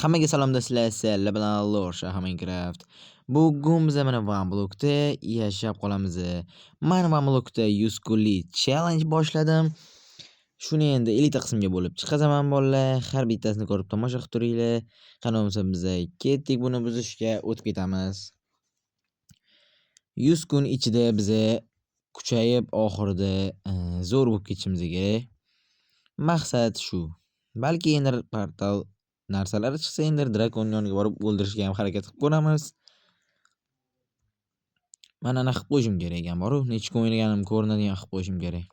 Hammaga salom do'stlar, sizlar bilan Lor Shaha Minecraft. Bugun biz mana OneBlock'da yashab qolamiz. Men OneBlock'da 100 kunlik challenge boshladim. Shuni endi elita qismga bo'lib chiqazaman bolalar. Har bittasini ko'rib tomosha qilib turinglar. Qani bo'lmasa biz ketdik buni buzishga o'tib ketamiz. 100 kun ichida biza kuchayib oxirida zo'r bo'lib ketishimiz kerak. Maqsad shu. Balki Ender portal narsalari chiqsa Ender Dragon yoniga borib o'ldirishga ham harakat qilib ko'ramiz. Mana anaqa qilib qo'yishim kerak ekan boru, necha kun o'ynaganim ko'rinadigan qilib qo'yishim kerak.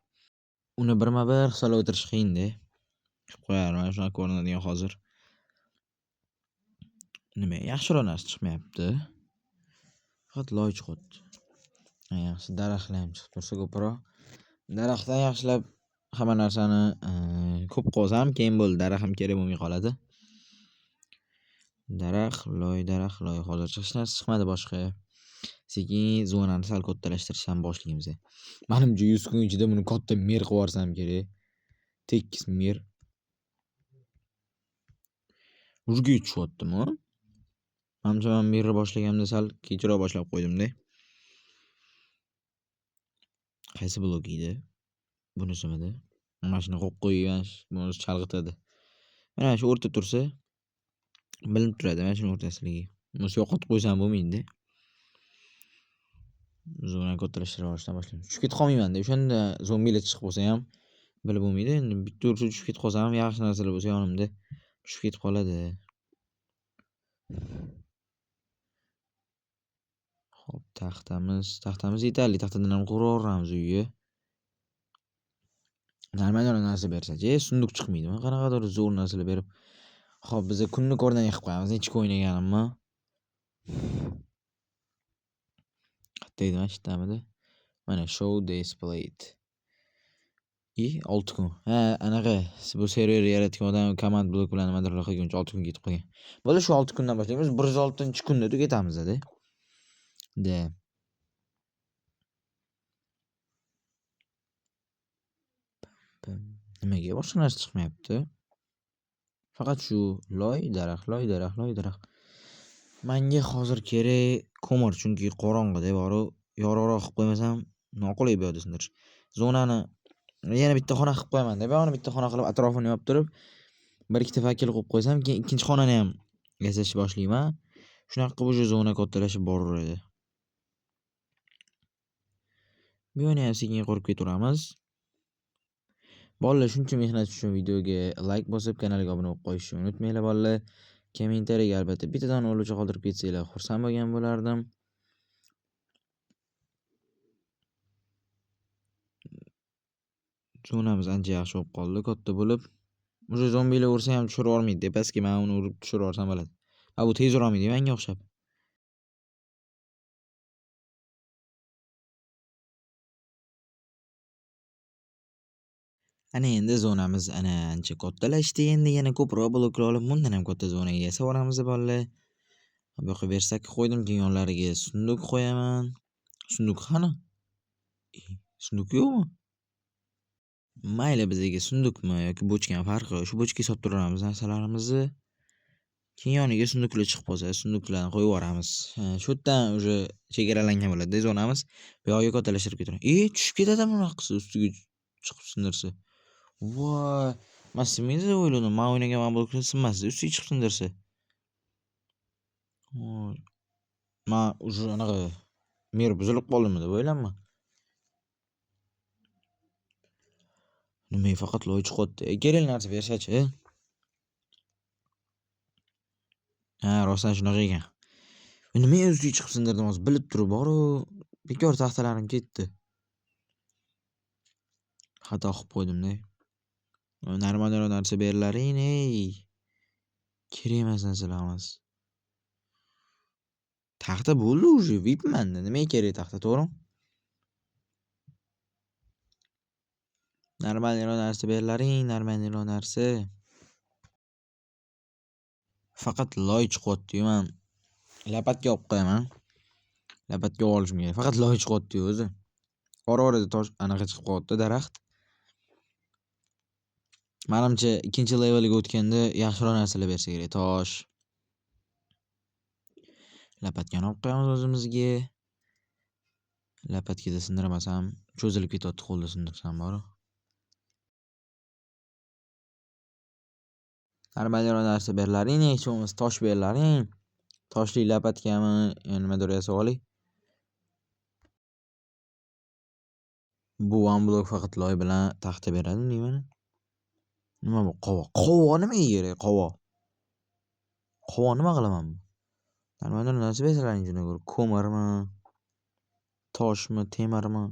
Uni birma-bir hisoblab o'tirish qiyin-da. Qilib qo'yarman, mana shunaqa ko'rinadigan hozir. Nima, yaxshiroq narsa chiqmayapti. Faqat loy chiqyapti. Ha, yaxshi, daraxtlar ham chiqib tursa ko'proq. Daraxtdan yaxshilab hamma narsani ko'p qolsam, keyin bo'ldi, daraxt ham kerak bo'lmay qoladi. Daraxt, loy, daraxt, loy. Hozircha hech narsa chiqmadi boshqa. Sekin zonani sal kattalashtirishdan boshlaymiz. Menimcha 100 kun ichida buni katta mer qilib yuborsam kerak. Tekis mer. Urga tushyaptimi? Menimcha men merni boshlaganimda sal kechroq boshlab qo'ydim-da. Qaysi blok edi? Bunisimidi? Mana shuni qo'yib qo'ygan, buni chalg'itadi. Mana shu o'rta tursa bilinib turadi, mana shuni o'rtasiligi. Buni yo'qotib qo'ysam bo'lmaydi-da. Zonani kattalashtirib olishdan boshlaymiz. Tushib ketib qolmayman-da. O'shanda zombilar chiqib qolsa ham bilib bo'lmaydi. Endi bitta ursa tushib ketib qolsam ham yaxshi narsalar bo'lsa yonimda tushib ketib qoladi. Xo'p, taxtamiz yetarli. Taxtadan ham quraveramiz uyga. Normal narsa bersa-chi, sunduq chiqmaydimi? Qanaqadir zo'r narsalar berib. Xo'p, biz kunni ko'rdan qilib qo'yamiz. Necha kun o'ynaganimni. Qayerda edi, mana shu yerdamidi? Mana show days played. I 6 kun. Ha, anaqa bu server yaratgan odam command block bilan nimadir qilguncha 6 kun ketib qolgan. Bo'ldi, shu 6 kundan boshlaymiz. 106-kunda tugatamiz-da. Da. Nimaga boshqa narsa chiqmayapti? Faqat shu loy, daraxt, loy, daraxt, loy, daraxt. Menga hozir kerak ko'mir, chunki qorong'ida boru yorug'roq qilib qo'ymasam noqulay bu yoqda sindirish. Zonani yana bitta xona qilib qo'yaman deb, yana bitta xona qilib atrofini yoptirib, bir ikkita fakel qo'yib qo'ysam, keyin ikkinchi xonani ham yasashni boshlayman. Shunaqa qilib уже zona kattalashib boraveradi. Bu yoqni ham sekin qurib ketaveramiz. Bolalar shuncha mehnat uchun videoga like bosib, kanalga obuna bo'lib qo'yishni unutmanglar bolalar. Kommentariyaga albatta bittadan o'luvchi qoldirib ketsanglar xursand bo'lgan bo'lardim. Zonamiz ancha yaxshi bo'lib qoldi, katta bo'lib. Уже zombilar ursa ham tushirib yubormaydi, tepasiga men uni urib tushirib yuborsam bo'ladi. Ha, bu tez urolmaydi menga o'xshab. Ana endi zonamiz ana ancha kattalashdi. Endi yana ko'proq bloklar olib, bundan ham katta zonaga yasab yuboramiz bolalar. Bu yoqqa versak qo'ydim, keyin yonlariga sunduq qo'yaman. Sunduq qani? Sunduq yo'qmi? Mayli, bizga sunduqmi yoki bochkami farqi yo'q. Shu bochkaga solib turaveramiz narsalarimizni. Keyin yoniga sunduqlar chiqib qolsa, sunduqlarni qo'yib yuboramiz. Shu yerdan уже chegaralangan bo'ladi zonamiz. Bu yoqqa kattalashtirib ketaveramiz. Tushib ketadi bunaqasi ustiga chiqib sindirsa. Voy, men sinmaydi deb o'yladim. Men o'ynagan OneBlocklar sinmasdi, ustiga chiqib sindirsa. Voy. Men уже anaqa mer buzilib qoldimi deb o'ylayapman. Nima faqat loy chiqyapti. Kerakli narsa bersachi. Ha, rostdan shunaqa ekan. Nima ustiga chiqib sindirdim hozir bilib turib boru, bekor taxtalarim ketdi. Xato qilib qo'ydim-da. Normalroq narsa berilaring, ey. Kerak emas narsalar emas. Taxta bo'ldi уже, VIP menda. Nimaga kerak taxta, to'g'rimi? Normalroq narsa berilaring, normalroq narsa. Faqat loy chiqyapti-yu, men lapatga olib qo'yaman. Lapatga olishim kerak. Faqat loy chiqyapti-yu o'zi. Ora-orada tosh anaqa chiqib qolyapti, daraxt. Menimcha ikkinchi levelga o'tganda yaxshiroq narsalar bersa kerak. Tosh, Lapatkani olib qo'yamiz o'zimizga. Lapatkada sindirmasam cho'zilib ketyapti, qo'lda sindirsam bor. Normalroq narsa berlaring, hech bo'lmasa tosh berlaring. Toshli lapatkami, nimadir yasab olay. Bu one block faqat loy bilan taxta beradimi deyman. Nima bu qovoq? Qovoq nimaga kerak qovoq? Qovoq nima qilaman? Normalroq narsa bersalaring shundan ko'ra. Ko'mirmi? Toshmi, temirmi?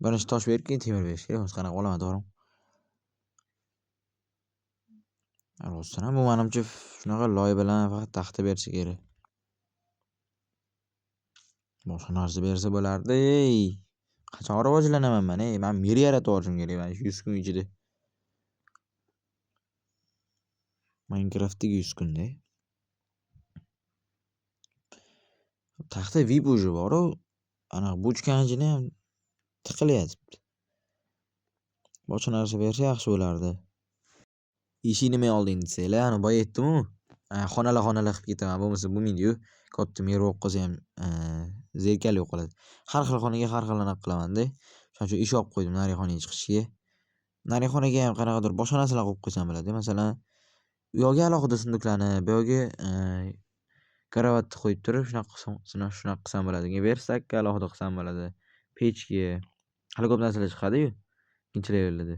Birinchi tosh berib, keyin temir berish kerak. Bo'lmasa qanaqa olaman, to'g'rimi? Rostdan ham bu menimcha shunaqa loy bilan faqat taxta bersa kerak. Boshqa narsa bersa bo'lardi. Ey, qachon rivojlanaman men, ey? Men mir yaratib yuborishim kerak mana shu 100 kun ichida. Minecraftdagi 100 kunda. Taxta VIP уже bor-u, ana bochkani ichida ham tiqilyapti. Boshqa narsa bersa yaxshi bo'lardi. Eshik nima olding desanglar, ana boya aytdim-u, xonalar-xonalar qilib ketaman, bo'lmasa bo'lmaydi-yu. Katta mer bo'lib qolsa ham zerikarli bo'lib qoladi. Har xil xonaga har xil anaqa qilaman-da. Shuning uchun eshik olib qo'ydim narigi xonaga chiqishga. Narigi xonaga ham qanaqadir boshqa narsalar qo'yib qo'ysam bo'ladi. Masalan, u yoqga alohida sunduklarni, bu yoqga karavotni qo'yib turib, shunaqa qilsam bo'ladi. Versakka alohida qilsam bo'ladi. Pechka, hali ko'p narsalar chiqadi-yu, ikkinchi levelda.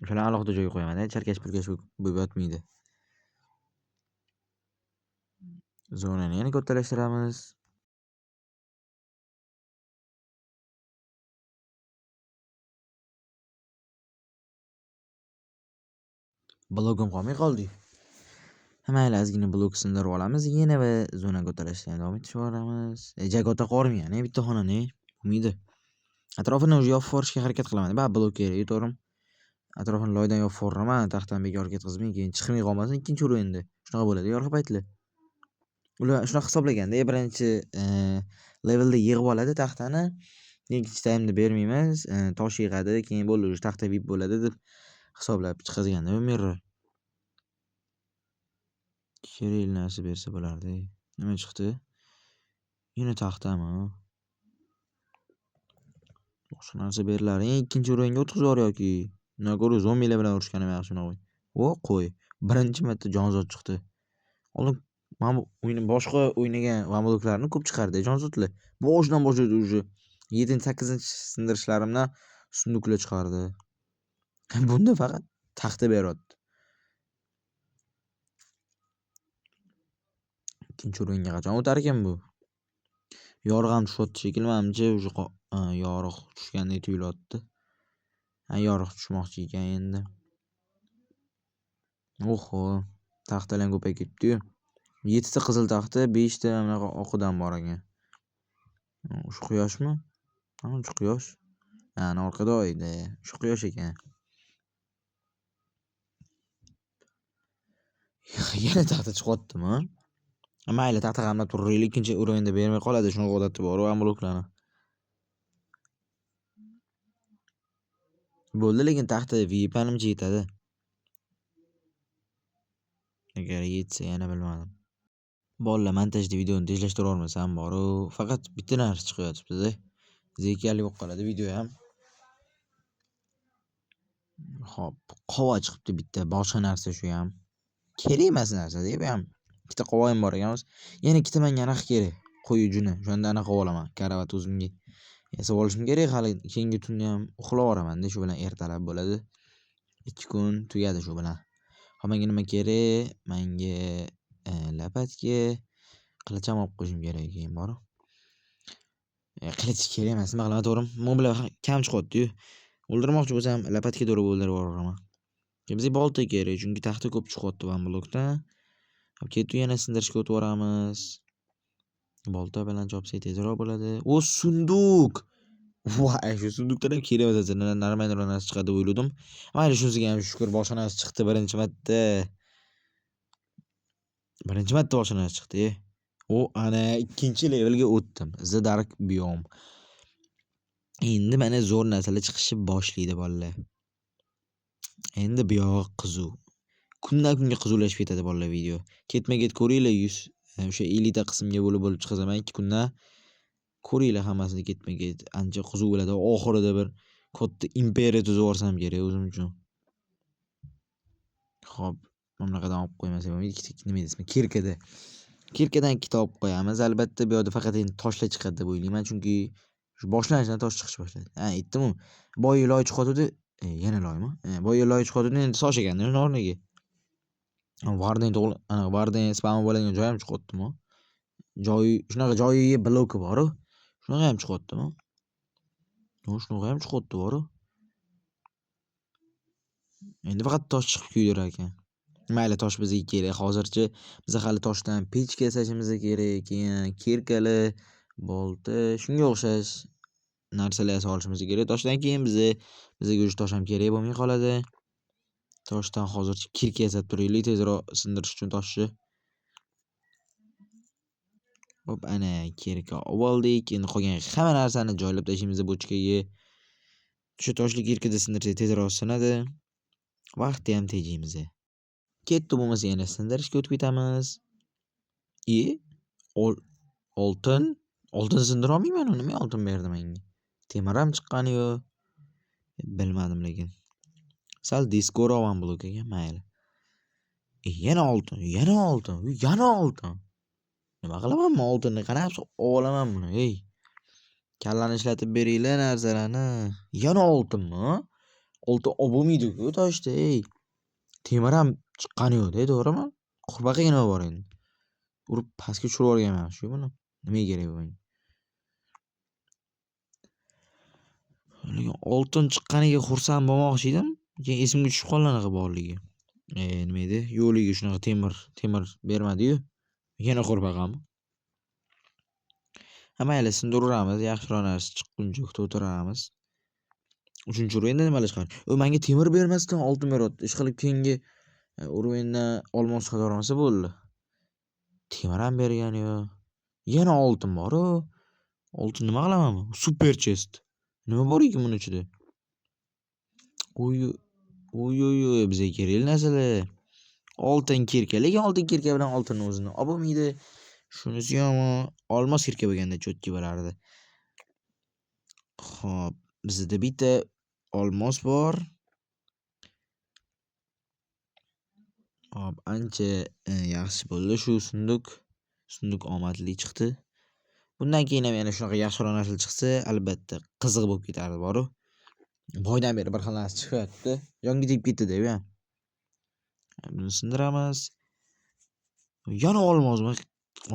O'shalarni alohida joyga qo'yaman-da, chalkash-pulkash bo'lib yotmaydi. Zonani yana kattalashtiramiz. Blogim qolmay qoldi. Mayli, ozgina blok sindirib olamiz, yana va zona kattalashtirishni davom ettirib yuboramiz. Ja katta qolmayman, bitta xonani bo'lmaydi. Atrofini уже yopib yuborishga harakat qilaman. Ba blok kerak, to'g'rimi? Atrofini loydan yopib yuboraman, taxtani bekor ketkazmay, keyin chiqmay qolmasin ikkinchi o'rinda. Shunaqa bo'ladi yorug' paytlar. Ular shunaqa hisoblaganda, birinchi levelda yig'ib oladi taxtani, ikkinchi taymda bermaymiz, tosh yig'adi, keyin bo'ldi, уже taxta VIP bo'ladi deb hisoblab chiqazganda u mirror. Kerakli narsa bersa bo'lardi. Nima chiqdi? Yana taxtami? Boshqa narsa berilar. Ikkinchi o'ringa o'tkazib yubor yoki. Undan ko'ra zombilar bilan urushganim yaxshi unaqa. O, qo'y. Birinchi marta jonzot chiqdi. Oldin mana bu o'yini boshqa o'ynagan mamlakatlarni ko'p chiqardi jonzotlar. Boshidan boshlaydi уже. 7-8 sindirishlarimdan sunduklar chiqardi. Bunda faqat taxta beryapti. Ikkinchi o'ringa qachon o'tar ekan bu? Yorug' ham tushyapti shekilli, menimcha уже yorug' tushgandek tuyulyapti. Ha, yorug' tushmoqchi ekan endi. Oho, taxtalar ham ko'payib ketdi-yu. 7 ta qizil taxta, 5 ta bunaqa oqidan bor ekan. O'sha quyoshmi? Ha, o'sha quyosh. Ana orqada oyda. O'sha quyosh ekan. Yana taxta chiqyaptimi? Mayli, taxta g'amlab turaylik, ikkinchi o'rinda bermay qoladi, shunaqa odati bor u bloklarni. Bo'ldi, lekin taxta VIP menimcha yetadi. Agar yetsa yana bilmadim. Bolalar montajda videoni tezlashtira olmasam bor-u, faqat bitta narsa chiqyotibdi-da. Zerikarli bo'lib qoladi video ham. Xo'p, qova chiqibdi bitta, boshqa narsa shu ham. Kerak emas narsa-da bu ham. Ikkita qovoyim bor ekan o'zi. Yana ikkita menga anaqa kerak. Qo'y ujini. O'shanda anaqa qilib olaman. Karavot o'zimga yasab olishim kerak. Hali keyingi tunda ham uxlab yuboraman-da, shu bilan ertalab bo'ladi. 2 kun tugadi shu bilan. Hop, menga nima kerak? Menga lapatga qilich ham olib qo'yishim kerak keyin bor. Qilich kerak emas, nima qilaman, to'g'rimi? Moblar kam chiqyapti-yu. O'ldirmoqchi bo'lsam, lapatga to'g'ri o'ldirib yuboraman. Bizga bolta kerak, chunki taxta ko'p chiqyapti bu blokdan. Hop, ketdi, yana sindirishga o'tib yuboramiz. Bolta bilan chopsak tezroq bo'ladi. O, sunduk! Voy, shu sundukdan ham kerak emas, normalroq narsa chiqadi deb o'yladim. Mayli, shunisiga ham shukr, boshqa narsa chiqdi birinchi marta. Birinchi marta boshqa narsa chiqdi. O, ana ikkinchi levelga o'tdim. The Dark Biome. Endi mana zo'r narsalar chiqishni boshlaydi bolalar. Endi bu yog'i qiziq. Kundan kunga qizuvlashib ketadi bolalar video. Ketma-ket ko'ringlar, O'sha elita qismga bo'lib chiqazaman 2 kunda. Ko'ringlar hammasini ketma-ket. Ancha qiziq bo'ladi. Oxirida bir katta imperiya tuzib yuborsam kerak o'zim uchun. Xo'p, mana bunaqadan olib qo'ymasak bo'lmaydi. Ikkita nima edi ismi? Kirkada. Kirkadan ikkita olib qo'yamiz. Albatta bu yerda faqat endi toshlar chiqadi deb o'ylayman, chunki shu boshlanishidan tosh chiqish boshladi. Ha, aytdim-u. Boya loy chiqyotdi. Yana loymi? Boya loy chiqyotdi, endi tosh ekanda uni o'rniga. Varden to'g'ri, ana Varden spam bo'ladigan joy ham chiqyaptimi? Joyi shunaqa joyiga bloki bor-u. Shunaqa ham chiqyaptimi? Yo, shunaqa ham chiqyapti bor-u. Endi faqat tosh chiqib kuydirar ekan. Mayli, tosh bizga kerak. Hozircha biz hali toshdan pechka yasashimiz kerak, keyin kirkali, bolta, shunga o'xshash narsalar yasa olishimiz kerak. Toshdan keyin bizga o'sha tosh ham kerak bo'lmay qoladi. Toshdan hozircha kirka yasab turaylik, tezroq sindirish uchun toshni. Hop, ana kirka oldik. Endi qolgan hamma narsani joylab tashlaymiz bochkaga. O'sha toshli kirkada sindirsak tezroq sinadi. Vaqtni ham tejaymiz. Ketdi bo'lmasa yana sindirishga o'tib ketamiz. Oltin? Oltin sindira olmayman, nima oltin berdi menga? Temir ham chiqqani yo'q. Bilmadim lekin. Sal diskoroq ham blok ekan, mayli. Yana oltin, yana oltin, yana oltin. Nima qilaman men oltinni? Qanaqa olaman buni, ey? Kallani ishlatib beringlar narsalarni. Yana oltinmi? Oltin olib bo'lmaydi-ku toshda, ey. Temir ham chiqqani yo'q-da, to'g'rimi? Qurbaqaga nima bor endi? Urib pastga tushirib yuborganman shu buni. Nimaga kerak bu menga? Lekin oltin chiqqaniga xursand bo'lmoqchi edim. Keyin esimga tushib qoldi anaqa borligi. Nima edi? Yo'qligi shunaqa temir bermadi-yu. Yana qurbaqami? Ha, mayli, sindiraveramiz, yaxshiroq narsa chiqquncha kutib o'tiramiz. 3- уровеньda nimalar chiqadi? U menga temir bermasdan oltin beryapti. Ishqilib keyingi уровеньdan olmos chiqarolmasa bo'ldi. Temir ham bergani yo'q. Yana oltin bor-u. Oltin nima qilaman men? Super chest. Nima bor ekan buni ichida? Oy, oy, oy, oy, bizga kerakli narsalar. Oltin kirka, lekin oltin kirka bilan oltinni o'zini olib bo'lmaydi. Shunisi yomon. Olmos kirka bo'lganda cho'tki bo'lardi. Xo'p, bizda bitta olmos bor. Xo'p, ancha yaxshi bo'ldi shu sunduk. Sunduk omadli chiqdi. Bundan keyin ham yana shunaqa yaxshiroq narsa chiqsa, albatta qiziq bo'lib ketardi bor-u. Boydan beri bir xil narsa chiqyapti. Yonga tegib ketdi-da bu ham. Buni sindiramiz. Yana olmosmi?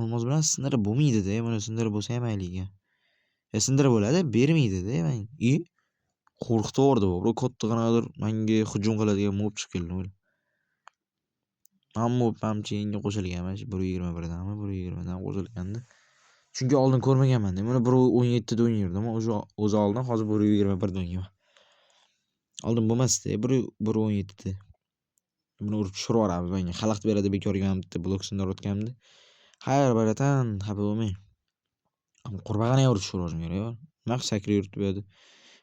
Olmos bilan sindirib bo'lmaydi-da, buni sindirib bo'lsa ham mayli ekan. Sindirib bo'ladi, bermaydi-da men. Qo'rqitib yubordi bu. Katta qanaqadir menga hujum qiladigan mob chiqib keldi. Mana mob manimcha yangi qo'shilgan, mana shu 1.21danmi, 1.20dan qo'shilgandi. Chunki oldin ko'rmaganman-da. Buni 1.17 da o'ynardim. O'zi oldin, hozir 1.21 da o'ynayman. Oldin bo'lmasdi, 1.17 da. Buni urib tushirib yuboramiz. Menga xalaqit beradi bekorga mana bitta blok sindirayotganimda. Xayr, baratan, xafa bo'lmang. Qurbaqani ham urib tushirib yuborishim kerak. Nima qilib sakrab yuribdi bu yerda.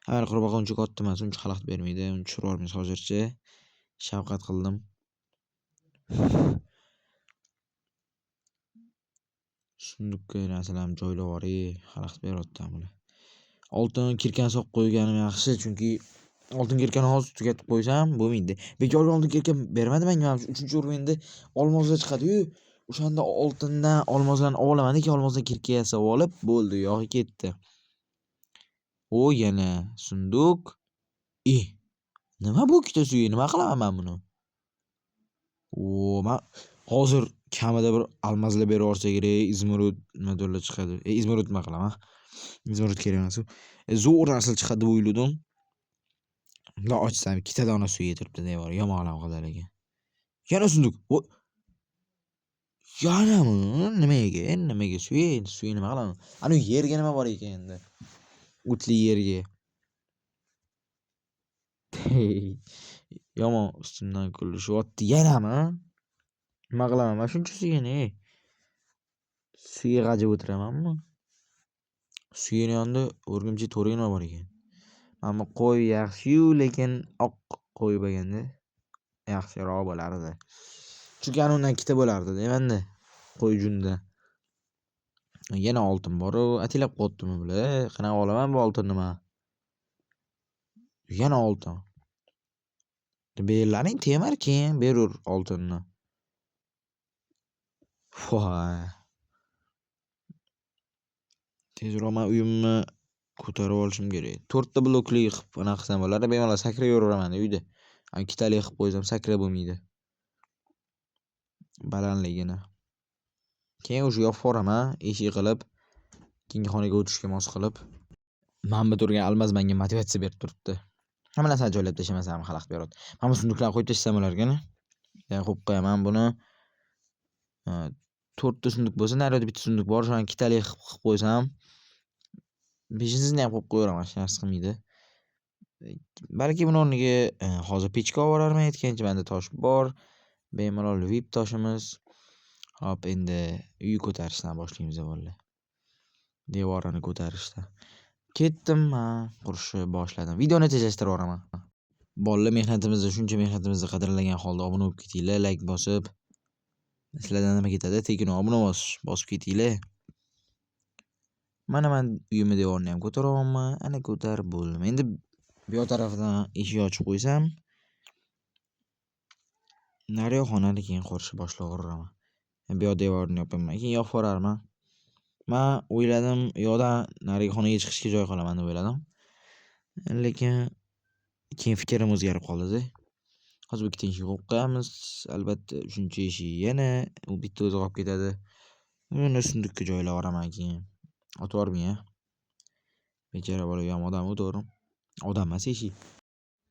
Ha, qurbaqa uncha katta emas, uncha xalaqit bermaydi. Uni tushirib yubormaymiz hozircha. Shafqat qildim. Sundukka narsalarni joylab yuboray, xalaqit beryapti bular. Oltin kirkani solib qo'yganim yaxshi, chunki oltin kirkani hozir tugatib qo'ysam bo'lmaydi. Bekorga oltin kirka bermadi menga, mana shu 3-уровеньda olmoslar chiqadi-yu. O'shanda oltindan olmoslarni olaman, keyin olmosdan kirka yasab olib, bo'ldi, u yog'i ketdi. O, yana sunduk. Nima bu ikkita suyak? Nima qilaman men buni? O, men hozir kamida bir almazlar berib yuborsa kerak, izmurud nimadirlar chiqadi. Izmurud nima qilaman? Izmurud kerak emas u. Zo'r narsalar chiqadi deb o'yladim. Bundoq ochsam ikkita dona suyak turibdi devor. Yomon ham qildi lekin. Yana sunduk. Yanami? Nimaga? Nimaga suyak? Suyak nima qilaman? Ana yerga nima bor ekan endi? O'tli yerga. Yomon ustimdan kulishyapti. Yanami? Nima qilaman men shuncha suyakni, ey? Suyak g'ajib o'tiramanmi? Suyakni yonida o'rgimchak to'riga nima bor ekan? Mana bu qo'y yaxshi-yu, lekin oq qo'y bo'lganda yaxshiroq bo'lardi. Chunki ana undan ikkita bo'lardi-da menda qo'y junda. Yana oltin bor-u, atilab qo'yaptimi bular? Qanaqa olaman bu oltinni man? Yana oltin. Berlaring temir, keyin berur oltinni. Voy. Tezroq men uyimni ko'tarib olishim kerak. 4 ta blokli qilib anaqa qilsam bo'ladi, bemalol sakrab yuraveraman uyda. Ikkitali qilib qo'ysam sakrab bo'lmaydi. Balandligini. Keyin o'sha yopib yuboraman, eshik qilib, keyingi xonaga o'tishga mos qilib. Mana bu turgan almaz menga motivatsiya berib turibdi. Hamma narsani joylab tashlamasam xalaqit beradi. Mana bu sunduklarni qo'yib tashlasam bo'larkan. Yani qo'yib qo'yaman buni. 4 ta sunduk bo'lsa, naryoqda bitta sunduk bor, o'shani ikkitali qilib qo'ysam, 5-chisini ham qo'yib qo'yaveraman, hech narsa qilmaydi. Balki buni o'rniga hozir pechka olib borarman, aytgancha menda tosh bor. Bemalol VIP toshimiz. Hop, endi uy ko'tarishdan boshlaymiz bolalar. Devorini ko'tarishdan. Ketdim men, qurishni boshladim. Videoni tezlashtirib yuboraman. Bolalar mehnatimizni, shuncha mehnatimizni qadrlagan holda obuna bo'lib ketinglar, like bosib. Sizlardan nima ketadi? Tekin obuna bosib ketinglar. Mana men uyimni devorini ham ko'taryapman. Ana ko'tarib bo'ldim. Endi bu yoq tarafidan eshik ochib qo'ysam, naryoq xonani keyin qurishni boshlayveraman. Bu yoq devorni yopaman, keyin yopib yuborarman. Men o'yladim, u yoqdan narigi xonaga chiqishga joy qolaman deb o'yladim. Lekin keyin fikrim o'zgarib qoldi-da. Hozir bu ikkita eshik qo'yib qo'yamiz. Albatta uchinchi eshik yana u bitta o'zi qolib ketadi. Uni sundukka joylab yuboraman keyin. Otib yubormay-a. Bechora bola u ham odam u, to'g'ri. Odam emas eshik.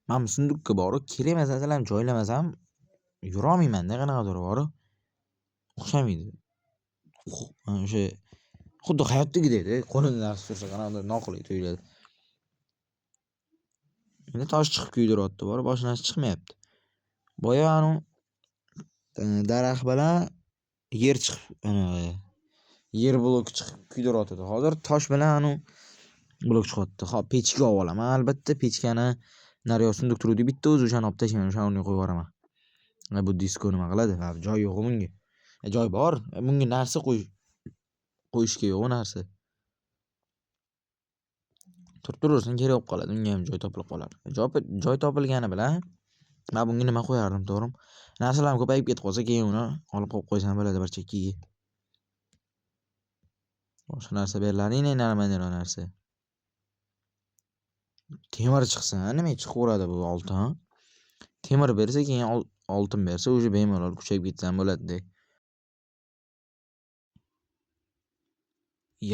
Men bu sundukka borib, kerak emas narsalarni joylamasam yurolmayman-da, qanaqadir bor-u. O'xshamaydi. O'sha xuddi hayotdagidek-da, qo'limda narsa tursa qanaqadir noqulay tuyuladi. Endi tosh chiqib kuydiryapti, bor, boshqa narsa chiqmayapti. Boya anu daraxt bilan yer chiqib, yer bloki chiqib kuydiryapti. Hozir tosh bilan anu blok chiqyapti. Hop, pechka olib olaman. Albatta pechkani naryoq sunduk turuvdi, bitta o'zi o'shani olib tashlayman, o'shani o'rniga qo'yib yuboraman. Bu disko nima qiladi? Ha, joy yo'q bunga. Joy bor, bunga narsa qo'yishga yo'q narsa. Turib turaversin, kerak bo'lib qoladi. Unga ham joy topilib qolar. Joy topilgani bilan men bunga nima qo'yardim, to'g'rimi? Narsalarim ko'payib ketib qolsa, keyin uni olib qo'yib qo'ysam bo'ladi bir chekkaga. Boshqa narsa berlaring, normalroq narsa. Temir chiqsin, nimaga chiqaveradi bu oltin? Temir bersa, keyin oltin bersa, o'sha bemalol kuchayib ketsam bo'ladi-da.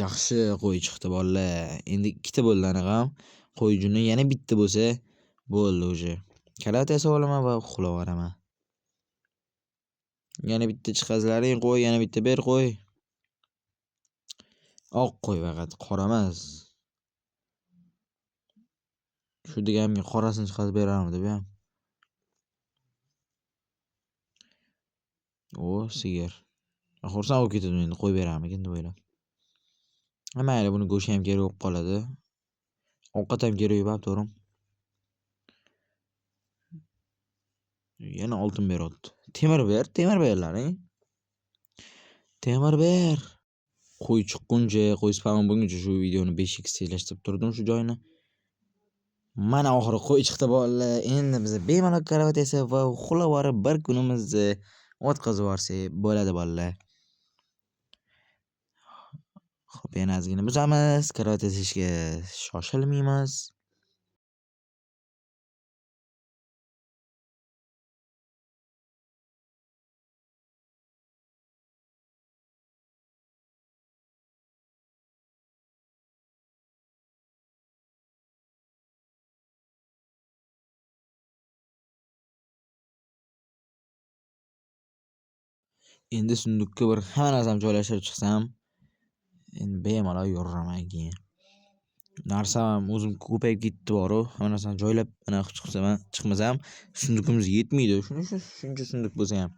Yaxshi qo'y chiqdi bolalar. Endi ikkita bo'ldi aniq ham. Qo'y juni yana bitta bo'lsa bo'ldi o'sha. Karavot yasab olaman va uxlab yuboraman. Yana bitta chiqazlaring qo'y, yana bitta ber qo'y. Oq qo'y faqat, qora emas. Shu deganimga qorasini chiqazib berarmidi bu ham? O, sigir. Xursand bo'lib ketdim endi qo'y berarmikin deb o'ylab. Mayli, buni go'shti ham kerak bo'lib qoladi. Ovqat ham kerak bo'lib, to'g'rimi? Yana oltin beryapti. Temir ber, temir berlaring. Temir ber. Qo'y chiqquncha, qo'y spam bo'lguncha shu videoni 5x tezlashtirib turdim shu joyini. Mana oxiri qo'y chiqdi bolalar. Endi biz bemalol karavot yasab va uxlab yuborib bir kunimizni o'tkazib yuborsak bo'ladi bolalar. Xo'p, yana ozgina buzamiz, karavot yasashga shoshilmaymiz. Endi sundukka bir hamma narsamni joylashtirib chiqsam, endi bemalol yuraman keyin. Narsam o'zim ko'payib ketdi boru, hamma narsani joylab anaqa qilib chiqmasam, sundukimiz yetmaydi. Shuncha sunduk bo'lsa ham.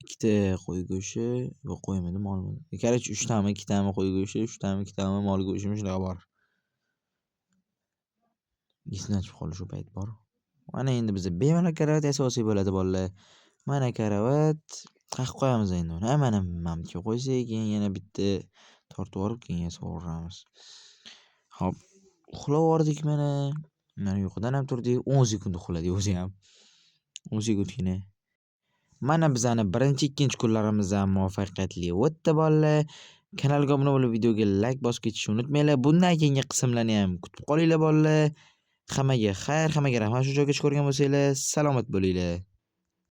Ikkita qo'y go'shti, yo'q qo'ymidi, molmi? Короче, 3tami, 2tami qo'y go'shti, 3tami, 2tami mol go'shti shunaqa bor. Esimdan chiqib qoldi shu payt bor. Mana endi biz bemalol karavot yasab olsak bo'ladi bolalar. Mana karavot. Qaqib qo'yamiz endi uni. Mana mamka qo'ysak, keyin yana bitta tortib olib, keyin yasab. Hop, uxlab yubordik mana. Mana uyqudan ham turdik. 10 sekund uxladik o'zi ham. 10 sekundgina. Mana bizani birinchi, ikkinchi kunlarimiz ham muvaffaqiyatli o'tdi, bolalar. Kanalga obuna bo'lib, videoga like bosib ketishni unutmanglar. Bundan keyingi qismlarni ham kutib qolinglar, bolalar. Hammaga xayr, hammaga rahmat shu joygacha ko'rgan bo'lsanglar, salomat bo'linglar.